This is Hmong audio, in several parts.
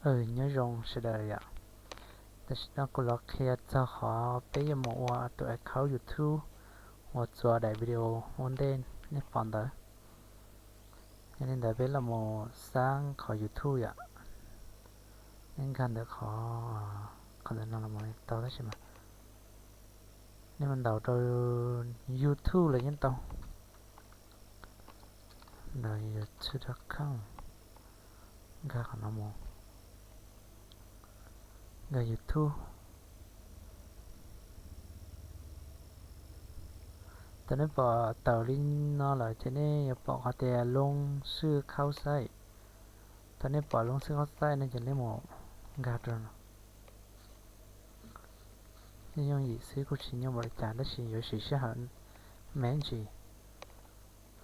Nyob zoo sawv daws yom. Tam sim no kuv los qhia txog qhov peb yuav mus ua tus account YouTube uas txuas daim video ua ntej nej pom ntawd. Yog li ntawd peb los mus xab qhov YouTube yom. Nej nkag ntawm qhov, qhov ntawm no los tau tab sis mas nej mus ntaus rau YouTube los yeej tau. Ntaus YouTube dot com, nkag qhov no mus, nkag YouTube. Thaum nej pom tawm li no lawm ces nej yuav pom qhov tias loo xwj khaub xaib. Thaum nej pom loo xwj khaub xaib no ces nej mus nkag rau no. Yooj yim xwb, kuj tsis nyuaj npaum li cas tab sis yuav siv sij hawm me ntsis.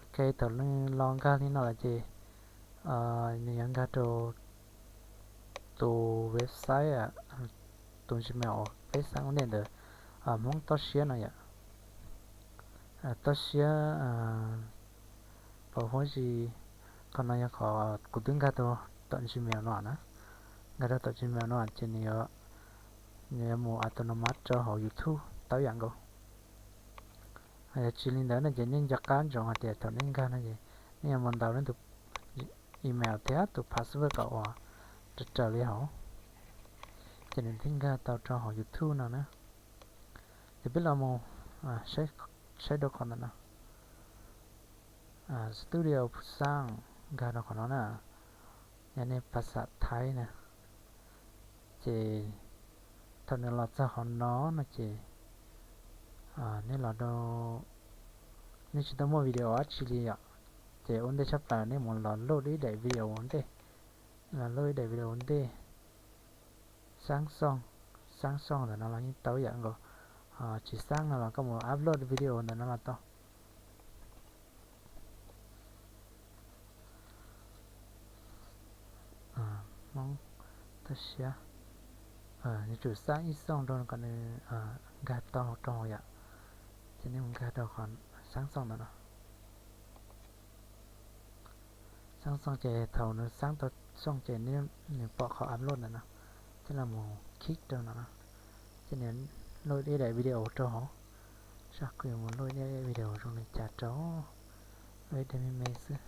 Ok, thaum nws los nkag li no lawm ces nws yuav nkag rau tus website, tus Gmail uas peb xab ua ntej ntawd, Hmoob Toj Siab no yom. Toj Siab Pov Huab Zis. Qhov no yog qhov kuv twb nkag rau tom Gmail no na. Nkag rau tom Gmail no ces nws yuav mus autonomous rau hauv YouTube tau yam nkaus. Yog tsis li ntawd no ces nej nco qab ntsoov hais tias thaum nej nkag no ces nej yuav mus ntaus nej tus email thiab tus password kom uas raws raws li hauv, ces nws thiaj nkag tau rau hauv YouTube no na. Ces peb los mus saib rau qhov ntawm no, Studio Sound, nkag rau qhov no na. Yog nej pas xam Thaib na, ces thaum nws los txog qhov no no ces nej los rau, nej tsis tau muaj video dab tsi li yom, ces ua ntej tshaj plaws nej mus los load ib daim video ua ntej, los load ib daim video ua ntej. Xab xooj, xab xooj ntawm no los yeej tau yam nkaus. Tsis xab no los koj mus upload video ntawm no los tau. Hmoob Toj Siab, yuav tsum xab ib xooj rau kom nws nkag tau rau hauv yom. Ces nej mus nkag rau qhov xab xooj ntawm no. Xab xooj ces thaum nws xab tau xooj ces nws pom qhov upload ntawm no, ces los mus click rau no, ces nws load ib daim video rau hauv. Saib kuv yuav mus load ib daim video zoo li cas rau, load ib daim me me xwb.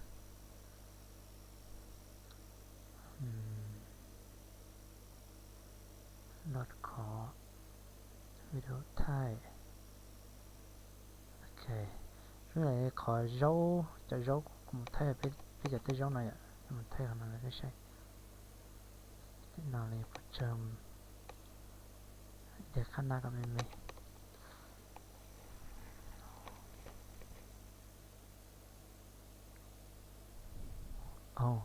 Load qhov video thaij. Ok, qhov zaub, cov zaub kuv mus thaij, peb cov tej zaub no yom, mus thaij qhov no rau nej saib. No li kuv tsawg, daim qhab nab kom me me. Qhov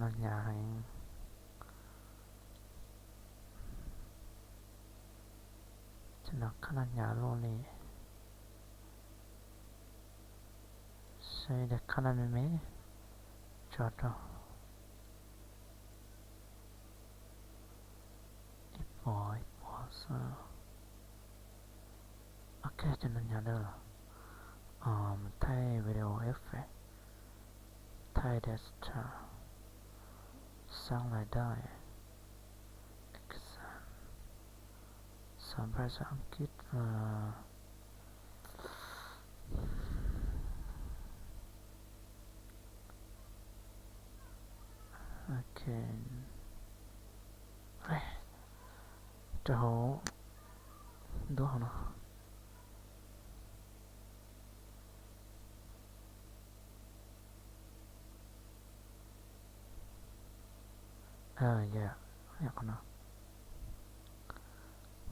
no hnyav heev. Qhov no hnyav luaj li. Saib daim qhab nab me me, tso rau ib puas ib puas xwb. Ok, cov no hnyav dawb los. Thaij video effect, thaij desktop, xab lais dai, exam, xav phaj xav Askiv. Ok, rau hauv ntuab hauv no. Yog qhov no,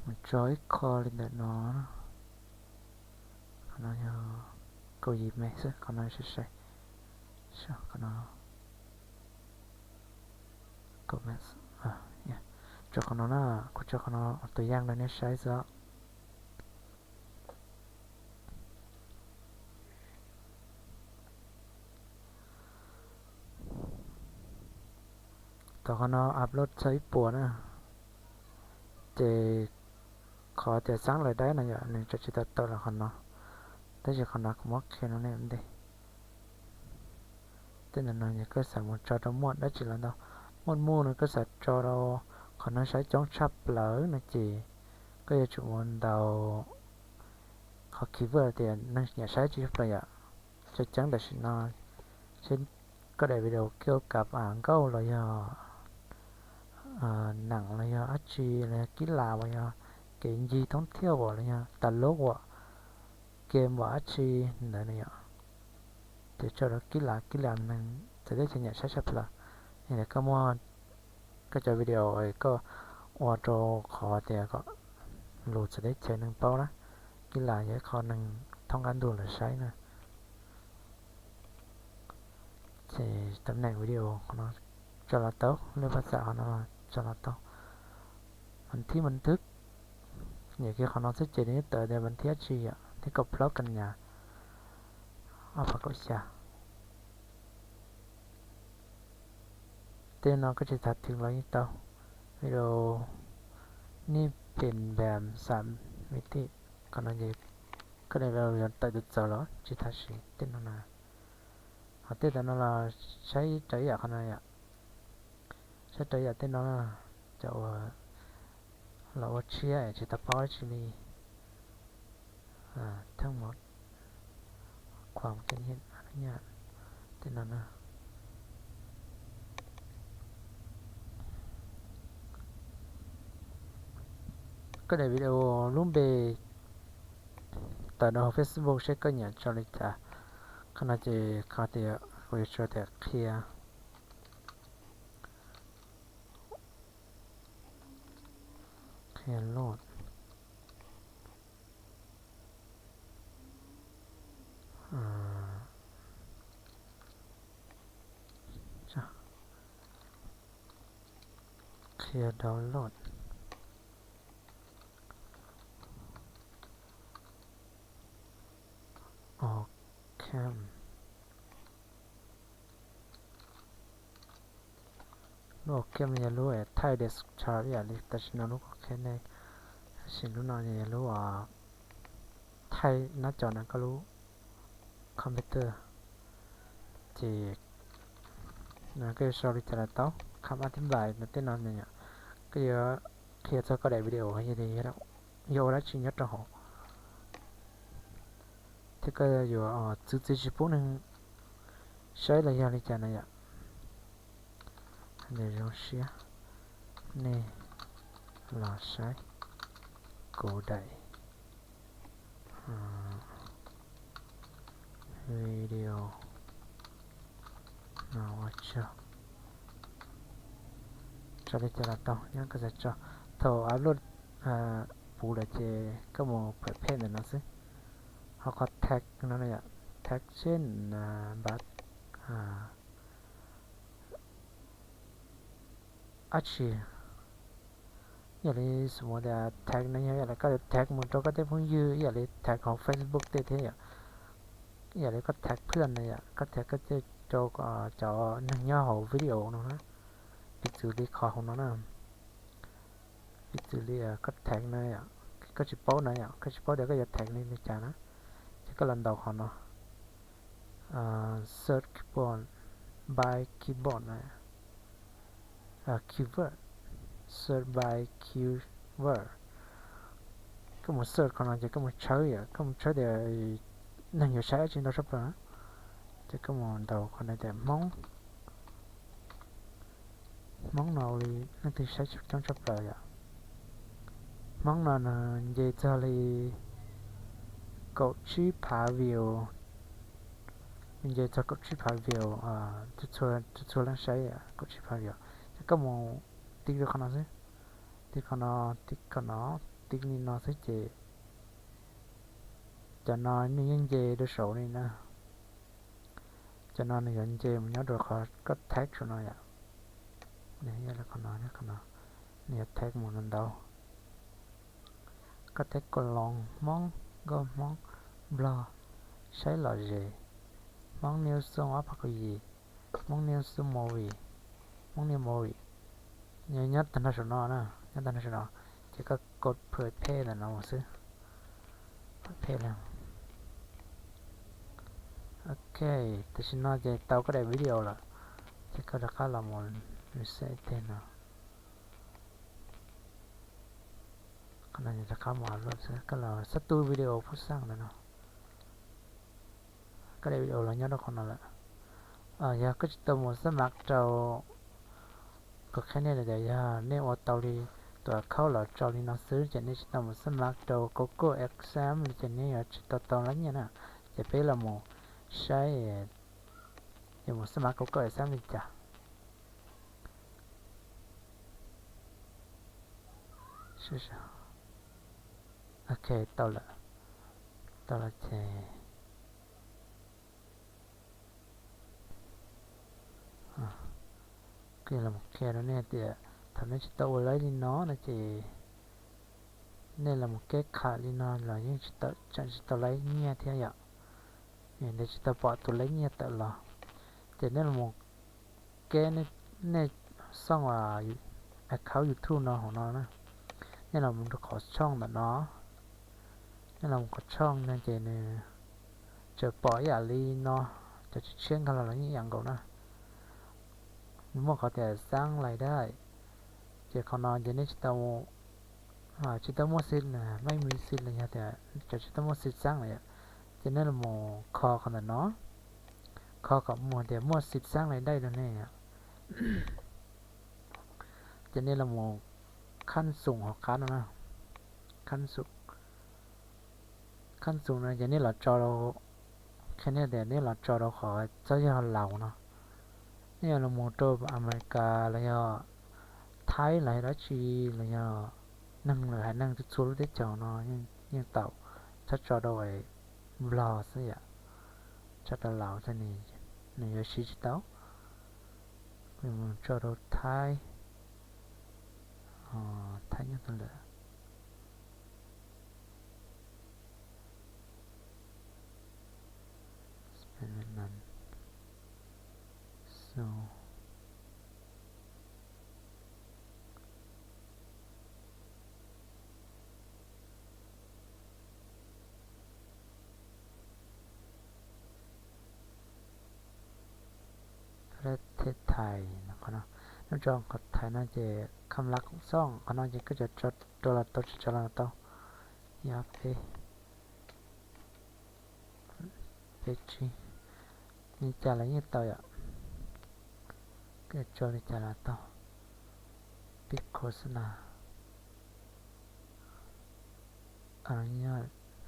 mus tso ib qho li ntawm no. Qhov no yog kaum yim meg xwb, qhov no sai sai. Qhov no kaum meg. Tso qhov no na, kuv tso qhov no ua tus yaj rau nej saib xwb. Thaum qhov no upload txog ib puas na, ces qhov tias xab lais dai no yom, nws tso tsis tau tawm los qhov no. Tab sis qhov no kuv muab qhia rau nej ua ntej. Tej no no yog koj xav mus tso rau muaj dab tsi los ntau. Muaj muaj no koj xav tso rau qhov neeg saib coob tshaj plaws no ces koj yuav tsum mus ntaus qhov keyword tias neeg nyiam saib tsi tshaj plaws yom. Tseem ceeb tam sim no seb koj daim video kiu kav nkauj los yog neem los yog dab tsi los yog kib las uas yog kev ncig thoob thiaj uas los yog tas lub uas game uas dab tsi ntawd no yom. Ces tso rau kib las, kib las neeg txawv teb chaws nyiam saib tshaj plaws. Yog tias koj muaj koj cov video koj ua rau qhov tias kom lus txawv teb chaws neeg paub na, kib las yog ib qho neeg thoob qab ntuj lawv saib na. Ces tam neem video qhov no tso los tau, lej paj xam qhov no tso los tau. Mas thib mas twb nyem kiag qhov no xwb ces nws yeej tawm tias mas thib dab tsi yom, thib kaum plaub kas nyas ob phav kaum xya. Tej no koj tsis thav thwm los yeej tau. Video nij pem npam xam me tij, qhov no ces koj daim video yuav tawm txawv txawv los tsis thav siv tej no na. Ho tej tam no los saib raws ib yam qhov no yom. Saib raws ib yam tej no, cov uas los ua tshiab es tsis tau paub dab tsi li. Thaj mos khuam ke nyaj tej no na. Koj daim video lub npe tawm rau hauv Facebook seb koj nyiam tso li cas. Qhov no ces qhov tias kuv yuav tso tias qhia, qhia load, qhia download Ocam. Lub Ocam no yog lub thaij desktop ib yam li tam sim no lub kuv qhia nej, tab sis lub no yog lub thaij nab co ntawm koj lub computer. Ces koj yuav sau li cas los tau, kham ab thib npais no tej no yom, koj yuav qhia txog koj daim video yog ua dab tsi nyob rau hauv, thiab koj yuav txwv txiv tsis pub neeg saib los yog li cas na yom. Nws zoo siab nej los saib kuv daim video no ua tsaug. Tso li cas los tau, nyob koj xav tso. Thaum upload puv lawm ces koj mus phem phem ntawm no xwb. Ho qhov tag no yom, tag seb npav dab tsi. Ib yam li xu mus tias tag no yog ib yam li koj tag mus rau koj tej phooj ywg, ib yam li tag hauv Facebook tej thiab yom. Ib yam li koj tag phwj na yom, koj tag koj tej rau cov neeg nyob hauv video no na. Piv txwv li qhov hauv no na, piv txwv li koj tag na yom, koj tsis paub na yom, koj tsis paub tias koj yuav tag li li cas na, ces koj los ntaus qhov no, search keyboard, by keyboard na, keyword, search by keyword. Koj mus search qhov no ces koj mus tshawb yom, koj mus tshawb tias neeg yuav saib dab tsi ntau tshaj plaws na, ces koj mus ntaus qhov no tias Hmoob. Hmoob no ua li leej twg saib coob tshaj plaws yom. Hmoob no nws nce txog li kaum tsib phav view, nws nce txog kaum tsib phav view, txhua txhua leej saib kaum tsib phav view. Ces koj mus tiv rau qhov no xwb, tiv qhov no, tiv qhov no, tiv li no xwb ces cov no nws yeej nce rau saud li na. Cov no nws yuav nce mus nyob rau qhov koj tag saum no yom. Qhov no, qhov no nws yuav tag mus ntau ntau. Koj tag Koos Loos, Hmoob, nkauj Hmoob, Nplog, saib lom zem, Hmoob News Zone ob phav kaum yim, Hmoob News Movie, Hmoob News Movie, nyob tag nrho saum no na, nyob tag nrho saum no, ces koj kov phuam phem ntawm no mus xwb. Phem li Ok, tam sim no ces tau koj daim video lawm, ces koj rov qab los mus reset tej no. Qhov no rov qab mus upload xwb, koj los xab tu video phub xaj ntawm no. Koj daim video los nyob rau qhov no lawm. Yog koj tsis tau mus xab mav rau kuv qhia nej tias yog nej ua tau li tus account los tso li no xwb ces nej tsis tau mus xab mav rau Google AdSense li ces nej yuav tsis tau tau lab nyiaj na. Ces peb los mus saib yuav mus xab mav Google AdSense li cas. Ok, tau lawm, tau lawm ces qhia rau nej tias thaum nej tsis tau ua laib li no no ces nej los mus keb kham li no los yeej tseem tsis tau laib nyiaj thiab yom. Nws tsis tau pom tus laib nyiaj tawm los, ces nej los mus keb nej xoj account YouTube no hauv no na. Nej los mus rau qhov tshooj ntawm no, nej los mus qhov tshooj no ces nws tseem pom ib yam li no, cov tshiab tshiab nkag los los yeej ib yam nkaus na. Nws muaj qhov tias xab lais dai, ces qhov no ces nej tsis tau, tsis tau muaj xij, maj mi xij los yog tias cov tsis tau muaj xij xab lais yom, ces nej los mus kho qhov ntawm no, kho kom mus tias muaj xij xab lais dai rau nej. Ces nej los mus khab xoom hauv qab no na, khab xoom, khab xoom no ces nej los tso rau, qhia nej tias nej los tso rau qhov txawb yog laus no. Nej yuav los mus rau Amelikas los yog Thaib los yog dab tsi los yog neeg lwm haiv neeg txhua txhua lub teb chaws no yeej tau, txhob tso rau Nplog xwb yom, tso rau laus nws yuav siv tsis tau. Mus tso rau Thaib, Thaib nyob tau lawm. Peb thej thais no, qhov no, nub tso qhov thais no ces kham lav khoom xoj, qhov no ces koj cov tso los tau, tsis tso los tau. Yog peb, peb tsib, li cas los yeej tau yom. Koj tso li cas los tau. Pib khos xab nas,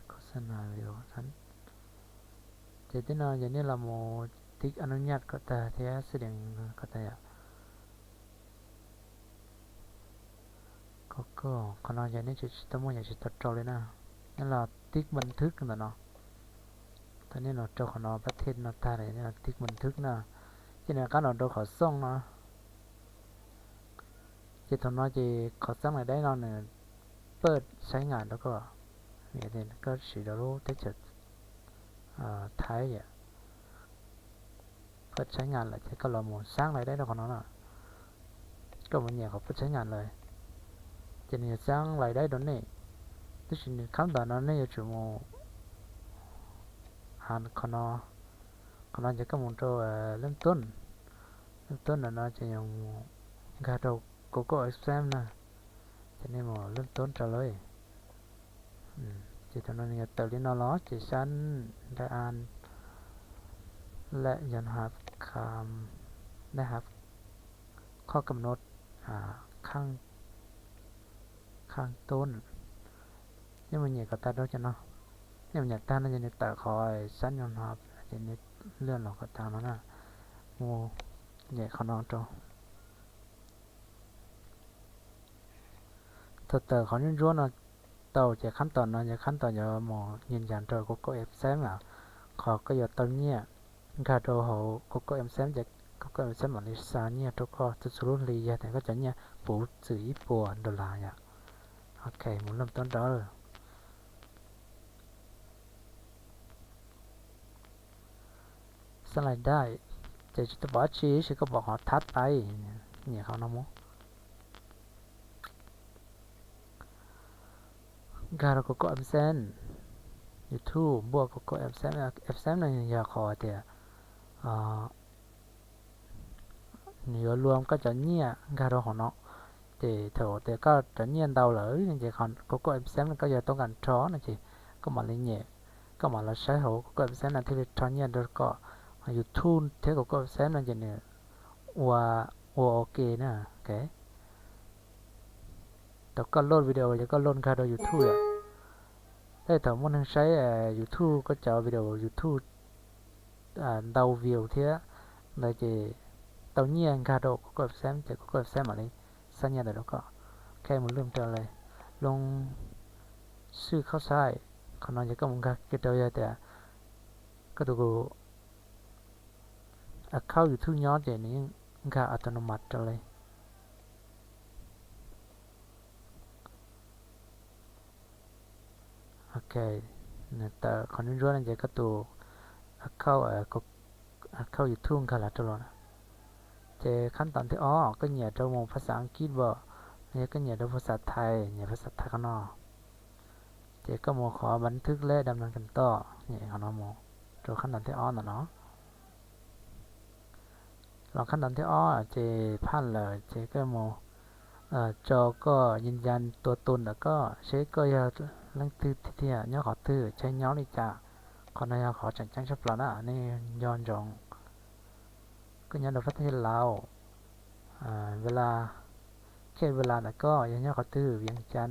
khos xab nas video. Ces tej no ces nej los mus tib a nu nyaj kom tag thiab xwb dees kom tag yom. Qhov no ces nej tsis tau muaj yam tsis tau rau li na. Nej los tib npa thwb ntawm no. Thaum nej los rau qhov no pab thej no tag lawm nej los tib npa thwb na. Ces nws qab los rau qhov xooj no. Ces thaum no ces qhov xab lais daib no nws paj saib ngam rau koj, vim tias koj siv rau lub teb chaws Thaib yom. Paj saib ngam lawm ces koj los mus xab lais daib rau qhov no na. Koj mus nyem qhov paj saib ngam lawm, ces nws yuav xab lais daib rau nej. Tab sis nws khab ntawm no nej yuav tsum mus, qhov no, qhov no ces koj mus rau leej tub, leej tub ntawm no ces yog mus nkag rau Google AdSense na. Ces nej mus leej tub rau lawm. Ces thaum no nws yuav tawm li no los ces sab nra a, lawm yog no ha, nra ha, qhov kam no, khab tub. Nej mus nyem kom tag rau cov no. Nej mus nyem tag no ces nws tawm qhov sab nyob no, ces nej lwaj los kom tag no na. Mus nyem qhov no rau. Thaum tawm qhov ntsuab ntsuab no tau ces khab tom no yog khab tom yuav mus nyem ncas rau Google AdSense, qhov koj yuav tau nyiaj nkag rau hauv Google AdSense ces Google AdSense mam li xa nyiaj rau koj txhua txhua lub hli yog tias koj cov nyiaj puv txwm ib puas dollar yom. Ok, mus leej tub nrab. Xab lais daib, ces tsis tau pom dab tsi, tab sis koj pom qhov thab taib, nyem qhov no mus. Nkag rau Google AdSense, YouTube npuaj Google AdSense. AdSense no yog qhov tias nws yuav luam koj cov nyiaj nkag rau hauv no. Ces thaum tias koj cov nyiaj ntau lawm no ces Google AdSense no koj yog toob kas rho no ces koj mam li nyem, koj mam los saib hauv Google AdSense no thiaj li rho nyiaj rau kom YouTube thiab Google AdSense no ces nws ua, ua ok na. Thaum koj load video ces koj load nkag rau YouTube lawm. Tej thaum muaj neeg saib YouTube, koj cov video YouTube ntau view thiab ntawd ces tau nyiaj nkag rau Google AdSense ces Google AdSense mam li xa nyiaj ntawd rau koj. Ok, mus lwm rau lawm, loo xwj khauj xaim, qhov no ces koj mus nkag kiag rau yog tias koj tus account YouTube nyob ces nws yeej nkag autonomous rau li. Ok, nws tawm qhov ntsuab ntsuab no ces koj tus account YouTube nkag los rau los na. Ces khab toos thib ob koj nyiam rau mus phas xas Askiv pom, los yog koj nyiam rau phas xas Thais, nyiam phas xas Thais qhov no. Ces koj mus qhov npab thwb lej dam nas kas toj, nyem qhov no mus rau khab toos thib ob ntawm no. Los khab toos thib ob ces phaj lawm ces koj mus tso koj yis yas tua tus ntawm koj seb koj yog leej twg tiag tiag, nyob qhov twg, chaw nyob li cas. Qhov no yog qhov tseem ceeb tshaj plaws na, nej nco ntsoov. Koj nyob rau Fab Thej Lauj, Vela, khej Vela ntawm koj yog nyob qhov twg, Vias Cas,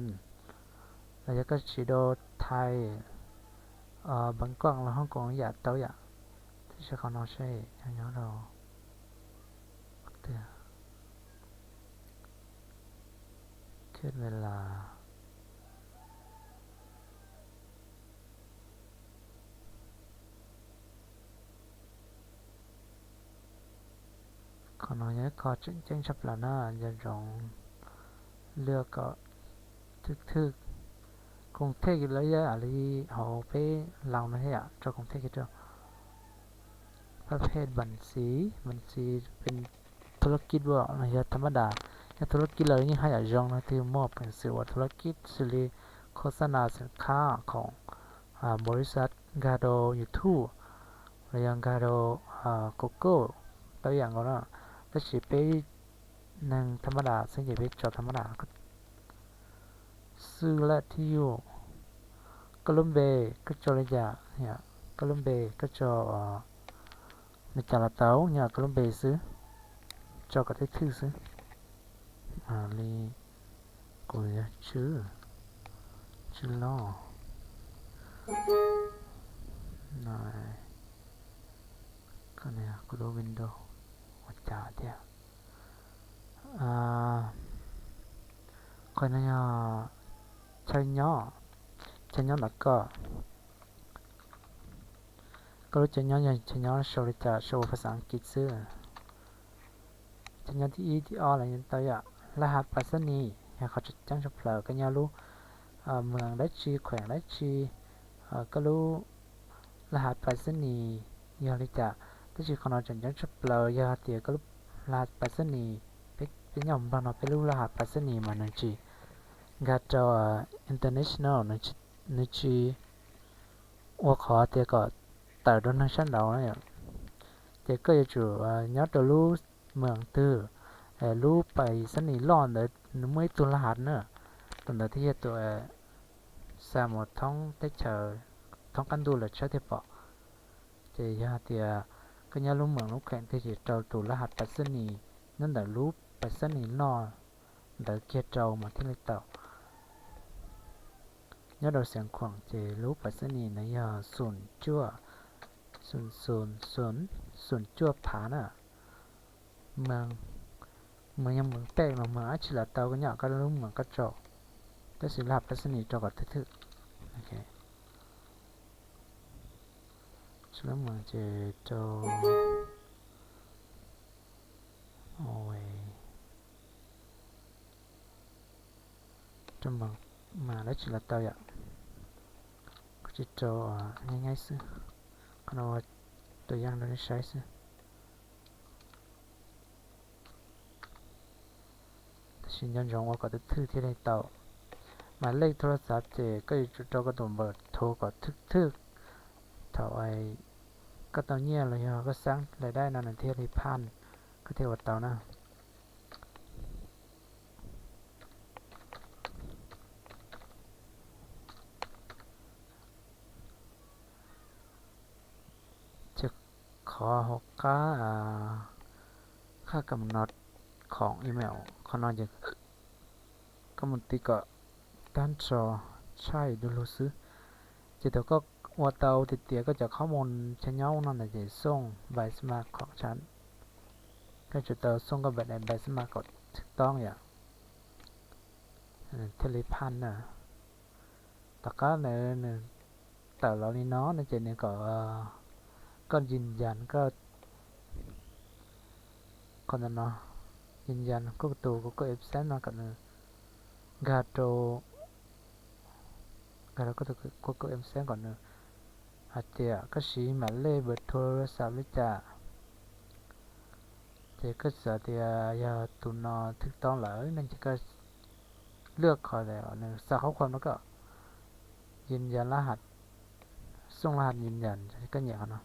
los yog koj tsis rau Thais, Npab Koj los Hoob Koos yam tau yam. Tab sis qhov no seb nyob rau qhov twg, khej Vela. Qhov no yog ib qho tseem ceeb tshaj plaws na, nco ntsoov lwaj kom thwj thwj. Koom thej lawv yog li hauv peb laus no thiab yam, rau koom thej kiag rau. Pab phem npam txiv, npam txiv pem thu lab kij dua los yog tham mab das. Yog thu lab kij lawv yeej haj yam zoo no, twb muaj peev xwm ua thu lab kij xws li khos xab nas xim khab khoom npaum li xav nkag rau YouTube los yog nkag rau Google tau ib yam nkaus na. Tab sis peb neeg tham mab das xwb ces peb tso tham mab das. Xwb laj thib yug, koj lub npe koj tso li cas, koj lub npe koj tso li cas los tau, nyob koj lub npe xwb, tso kom thwj thwj xwb. Li kuv yog Tswb, Tswb Lauj, kuv lub Windows ua cas thiab. Qhov no yog chaw nyob, chaw nyob ntawm koj. Koj lub chaw nyob yog chaw nyob sau li cas, sau phas xas Askiv xwb. Chaw nyob thib ib thib ob los yeej tau yam. Laj has pas xab nis yog qhov tseem ceeb tshaj plaws, koj nyob lub mwm dab tsi, khueem dab tsi, koj lub laj has pas xab nis yog li cas. Tab sis qhov no tseem ceeb tshaj plaws yog tias koj lub laj has pas xab nis, peb nyob Nplog no peb lub laj has pas xab nis mas nws tsis nkag rau international, nws tsis ua qhov tias kom tawm rau neeg sab nraud na. Ces koj yuav tsum nyob rau lub mwm twg, lub pas xab nis loj ntawd nws muaj ib tug laj has na, tus ntawd thiaj yog tus xa mus thoob teb chaws, thoob qab ntuj lawv tshawb thiaj pom. Ces yog tias koj nyob lub mwm lub khueem twg ces rau tus laj has pas xab nis nyob ntawm lub pas xab nis loj ntawd kiag rau mas thiaj li tau. Nyob rau Xiav Khuam ces lub pas xab nis ntawd yog xoom cuaj, xoom, xoom, xoom cuaj phav na. Mas yog mwm pej mas mwm dab tsi los tau, koj nyob koj lub mwm koj tso, tab sis laj pas xab nis rau kom thwj thwj. Tsis lub mwm ces rau rau mas dab tsi los tau yom. Kuv tsis rau, nyaib nyaib xwb, qhov no ua tus yeej rau nej saib xwb. Tab sis nco ntsoov ua kom thwj thwj thiaj li tau. Mas lej thub laj xav ces koj yuav tsum rau koj tus npawb thub kom thwj thwj thaum koj tau nyiaj los yog koj xeeb laij dai no nws thiaj li phaj, koj thiaj ua tau na. Ces qhov hauv qab qhab kam no khoom email qhov no ces koj mus tiv kom tag nrho tshaj du lug xwb. Ces thaum koj ua tau tias tias koj cov khob mus chaw nyob no ntawd ces xooj npais xmas khoom tshav, koj tsum tau xooj koj npais xmas kom thwj toob yom, thiaj li phaj na. Tom qab ntawd nws tawm los li no no ces nws kom koj yis yas koj qhov ntawm no, yis yas koj tus Google AdSense no kom nws nkag rau, nkag rau koj tus Google AdSense kom nws hais tias koj siv mam lej npawb thub laj xav li cas. Ces koj xav tias yog tus no thwj toob lawm no ces koj lwaj qhov nws xa qhob khuam rau koj, yis yas laj has, xooj laj has yis yas, koj nyem qhov no.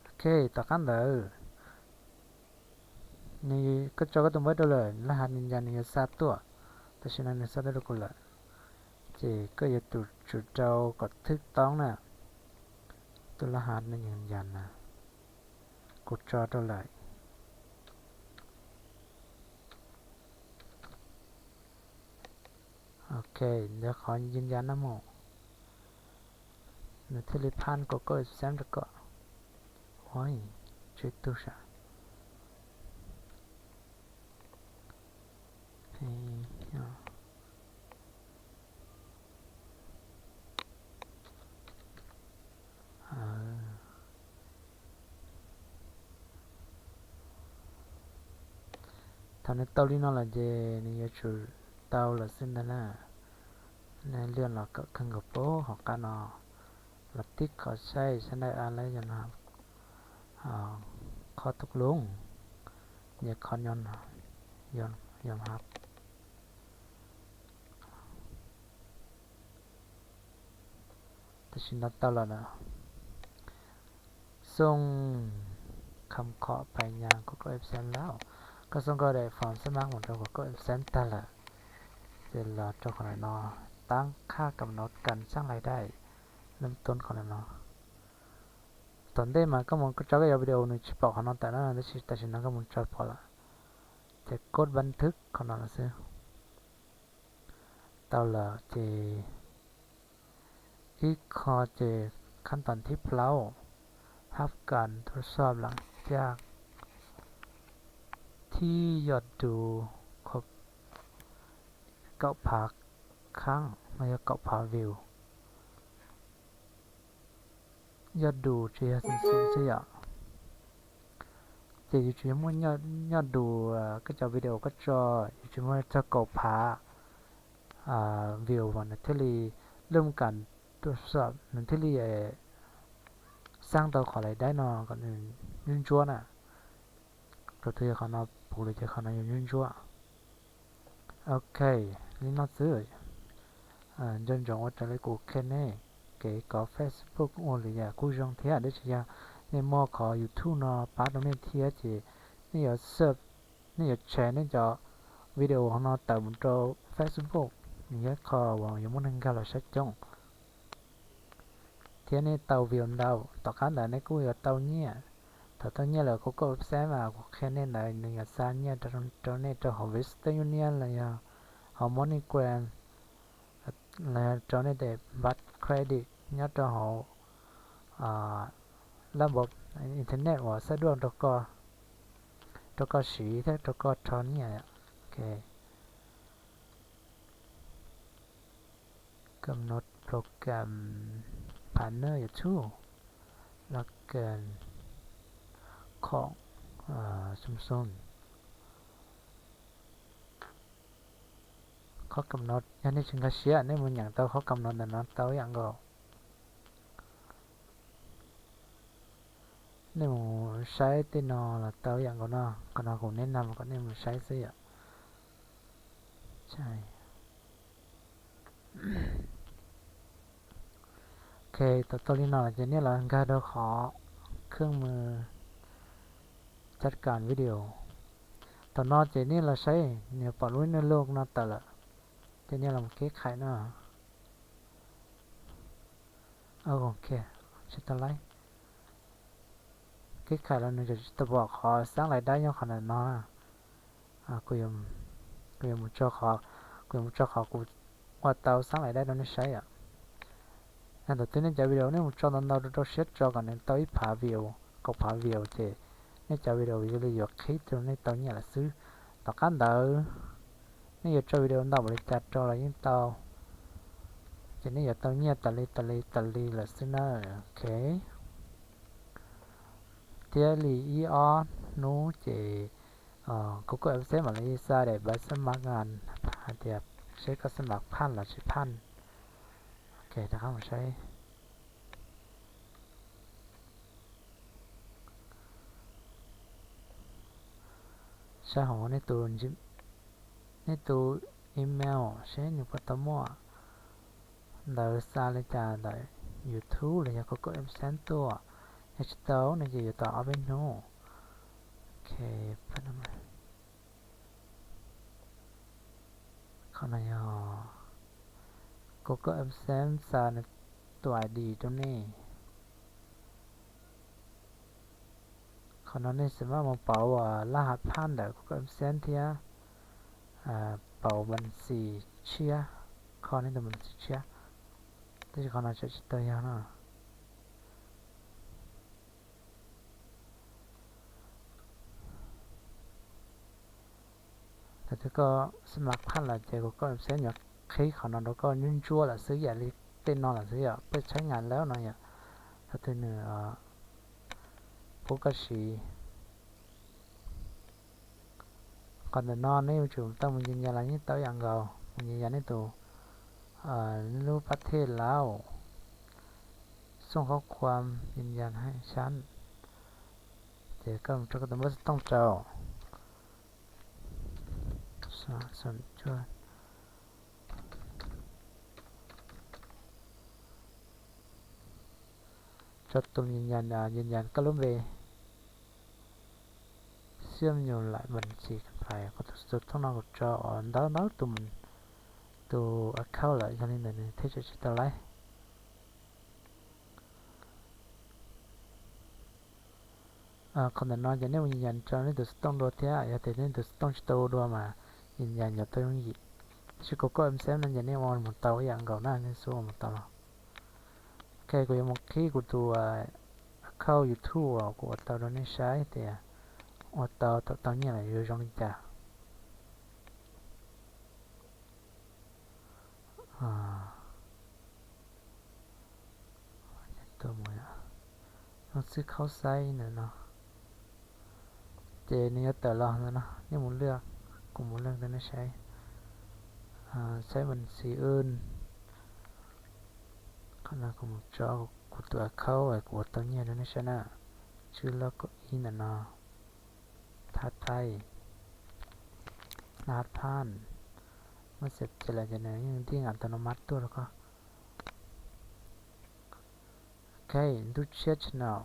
Ok, tom qab ntawd nws, koj tso koj tus npawb rau lawm, laj has yis yas nws yuav xa tuaj. Tam sim no nws xa tuaj rau kuv lawm, ces koj yuav tsum rau kom thwj toob na. Tus laj has no yis yas na, kuv tso rau lawm. Ok, ntawd qhov yis yas no mus, nws thiaj li phaj Google AdSense rau koj. Ua, tswv tug sam. Thaum nws tau li no lawm ces nws yuav tsum tau lawm xwb ntag na. Lwaj los kom kawg nkaus pab hauv qab no, los tib qhov saib saib na, lawv yog qhov tus lub, yog qhov yog hab. Tam sim no tau los lawm. Xooj kham khom pais nyas Google AdSense lawm. Koj xooj koj daim form xab mab mus rau Google AdSense tag lawm, ces los rau qhov no, tab qhab kam no kam xab lais dai, lub tub qhov no. Tom ntej mas koj mus tso koj cov video nws tsis pom qhov no tawm na, tab sis tam sim no koj mus tso pom lawm. Ces kod npab thwb qhov no lawm xwb. Tau lawm ces ib qho ces khab tom thib plaub, hab kas tub xob lam caj thib yog du kaum phav khab no yog kaum phav view. Yog du tsis yog xim xim xwb yom. Ces yus tsis yog muaj nyob du koj cov video koj tso, yus tsis muaj txog kaum phav view mas nws thiaj li lub kas tub xob nws thiaj li xab tau qhov lais dai no kom nws ntsuab ntsuab na. Thaum twg yog qhov no puv lawm ces qhov no yuav ntsuab ntsuab. Ok, li no xwb. Nco ntsoov ua raws li kuv qhia nej, kev kov Facebook ua lwm yam kuj zoo thiab, tab sis yog nej muaj qhov YouTube no pab rau nej thiab ces nej yuav sub, nej yuav share nej cov video no tawm mus rau Facebook, nws yog qhov uas yuav muaj neeg nkag los saib coob. Thiab nej tau view ntau, tom qab ntawd nej kuj yuav tau nyiaj. Thaum tau nyiaj lawm kuv koj xab mas kuv qhia nej ntawd nws yuav xa nyiaj rau nej rau hauv Western Union los yog hauv MoneyGram, los yog rau nej daim npab credit nyob rau hauv lab npab internet uas xab duaj rau koj siv thiab rau koj rho nyiaj. Ok, kam no program partner YouTube, lab kas khoom xoo xoo. Qhov kam no yog nej tsis nkag siab nej mus nyeem tau qhov kam no ntawm no tau ib yam nkaus. Nej mus saib tej no los tau yam nkaus no, qhov no kuv neb na kom nej mus saib xwb yom. Ok, tau tau li no lawm ces nej los nkag rau qhov khwb mus cab kam video. Thaum no ces nej los saib nws pom lub nws loj no tawm lawm, ces nej los keb khais no. Ok, tsis tau laib. Keb khais los nws tseem tsis tau pom qhov xab laim dab nyob qhov ntawm no. Kuv yuav mus tso qhov, kuv yuav mus tso qhov kuv ua tau xab laim dab rau nej saib os. Yog thaum twg nej cov video nej mus tso ntau ntau rau rau siab tso kom nws tau ib phav view, kaum phav view ces nej cov video yuav li yuav qhib rau nej tau nyiaj lawm xwb. Tom qab ntawd nej yuav tso video ntau npaum li cas rau los yeej tau, ces nej yuav tau nyiaj tas li tas li tas li lawm xwb na. Ok, thiab li ib ob hnub ces kuv kuj ua xeb mam li xa daim npav xab mas ngan hais tias seb koj xab mas phaj los tsis phaj. Ok, rov qab mus saib, saib hauv nej tus email seb nws puas tau muaj ntawv xa li cas ntawm YouTube los yog Google AdSense tuaj. Yog tsis tau no ces yuav tau ob peb hnub. Ok, qhov no yog Google AdSense xa nws tus ID rau nej. Qhov no nej xav maj mus pauv laj hav phaj ntawm Google AdSense thiab pauv npas xis tshiab, kho nej tus npas xis tshiab, tab sis qhov no tseem tsis tau yog no. Thaum twg koj xab mas phaj lawm ces kuv koj xeb nyuam qhib qhov no rau koj ntsuab ntsuab lawm xwb, yam li tej no lawm xwb yom, peb tshaib ngas lawm no yom. Thaum twg nws pub koj siv. Qhov ntawm no nej yuav tsum tau mus yws yas los yeej tau yam nkaus, mus yws yas nej tus lub pab thej lauj, xooj qhob khuam yws yas haj xyab, ces koj mus rau koj tus npawb xov tooj rau tso tus yws yas, yws yas koj lub npe, xiab me nyuam laim npas xis phais qhov tus xov tooj no kuv tso ntawv ntawv tus, tus account lawm yog li ntawd nws thiaj tseem tsis tau laib. Qhov ntawm no ces nej mus yws yas rau nej tus xov tooj dua thiab, yog tias nej tus xov tooj tsis tau ua dua mas yws yas yuav tau yooj yim. Tab sis kuv koj em xeb no ces nej ua mus tau ib yam nkaus na, nej xub ua mus tau los. Ok, kuv yuav mus qhib kuv tus account YouTube uas kuv ua tau rau nej saib tias ua tau thaum tau nyiaj lawm yuav zoo li cas. Zoo xwb khaub xaib ntawm no. Ces nws yuav tawm los ntawm no, nej mus lwaj, kuv mus lwaj rau nej saib. Saib mas xis wb, qhov no kuv mus tso kuv tus account uas kuv ua tau nyiaj rau nej saib na. Tswb loj kaum ib ntawm no, thab thaij, laj phaj, muab xev ces lawm ces nws yeej tij nkas tau no mab tuaj rau koj. Ok, ntuj tshiab channel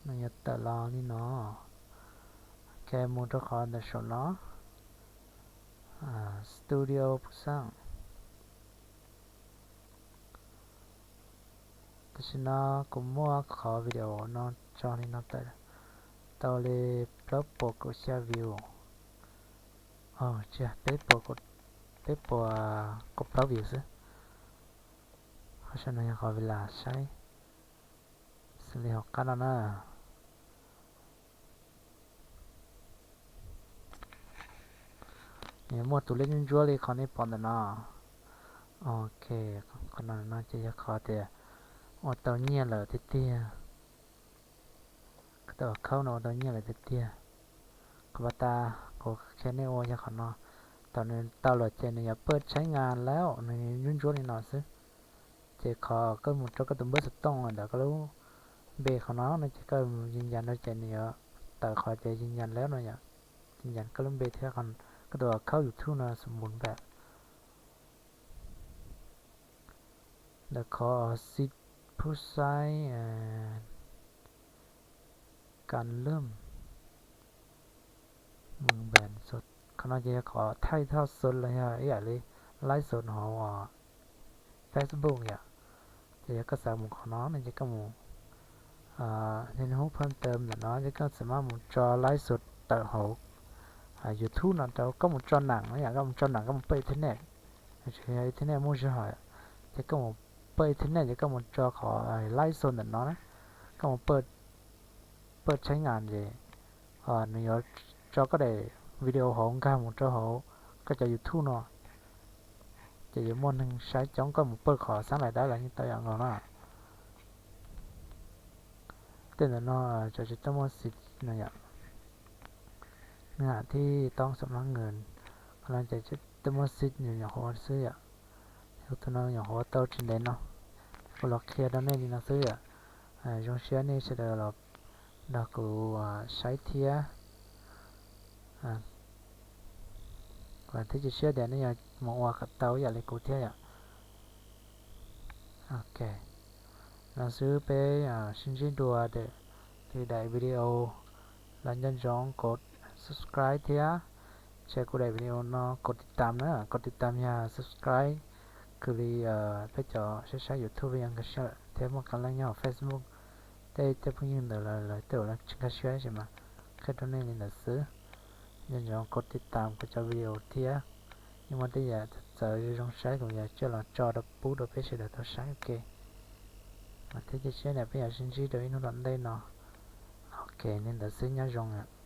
no yuav tawm los li no. Ok, mus rau qhov ntawm saum no, studio pus xaj. Tam sim no kuv muaj qhov video no tso li no tawm tau li plaub puas kaum xya view, tsis, peb puas, peb puas kaum plaub view xwb. Qhov saum no yog qhov vi las saib xws li hauv qab no na. Nws muaj tus lej ntsuab ntsuab li qhov nej pom ntawm no. Ok, qhov no no ces yog qhov tias ua tau nyiaj lawm tiag tiag. Tau account no ua tau nyiaj lawm tiag tiag. Qhov pas tas kuv qhia nej ua yog qhov no, thaum nws tau los ces nws yuav pawj tshaib ngas lawm, nws ntsuab ntsuab li no xwb. Ces qhov koj mus rau koj tus npawb xov tooj ntawm koj lub npe qhov no no ces koj mus yws yas rau ces nws yuav tawm qhov ces yws yas lawm no yom. Yws yas koj lub npe thiab koj tus account YouTube no xwb mus npam. Ntawm qhov xib phub saib kas lwm mus npam, qhov no ces yog qhov thaij thaj xov los yog ib yam li live xov hauv Facebook yom. Ces yog koj xav mus qhov no no ces koj mus niaj hnub phab ntawm ntawm no ces koj txawm maj mus tso live xov tawm hauv YouTube no rau koj mus tso nam no yom, koj mus tso nam koj mus pawj internet, tsis yog internet muaj zog hos, ces koj mus pawj internet ces koj mus tso qhov live xov ntawm no na, koj mus pawj tsheb nas ces nws yuav tso koj daim video hauv nkag mus rau hauv koj cov YouTube no, ces yuav muaj neeg saib coob, koj mus pawj qhov xab lais dawb los yeej tau yam nkaus na. Tej ntawm no cov tsis tau muaj xib no yom, nws hais thib toob xam lab nws, qhov no ces tsis tau muaj xib, nyuam qhuav xwb yom. Kuv tus no nyuam qhuav tau tsis ntev no, kuv los qhia rau nej li no xwb yom. Zoo siab nej sawv daws los nrog kuv saib thiab. Kuv thiab cia siab tias nej yuav mus ua kom tau ib yam li kuv thiab yom. Ok, no xwb peb sib ntsib dua lwm daim video, los nco ntsoov kov subscribe thiab share kuv daim video no, kov tiv tam na, kov tiv tam yog subscribe, kws li peb cov saib saib YouTube yog nkag siab lawm thiab muaj qee leej nyob hauv Facebook, tej cov phooj ywg ntawd lawv tej zaum lawv tsis nkag siab tab sis mas qhia rau nej li ntawd xwb. Nco ntsoov kov tiv tam kuv cov video thiab, yeej muaj tej yam txawv txawv zoo zoo saib kuv yuav coj los tso rau pub rau peb sawv daws tau saib ua ke. Mas thiab cia siab tias peb yuav sib ntsib rau ib hnub tom ntej no. Ok, li ntawd xwb, nyob zoo.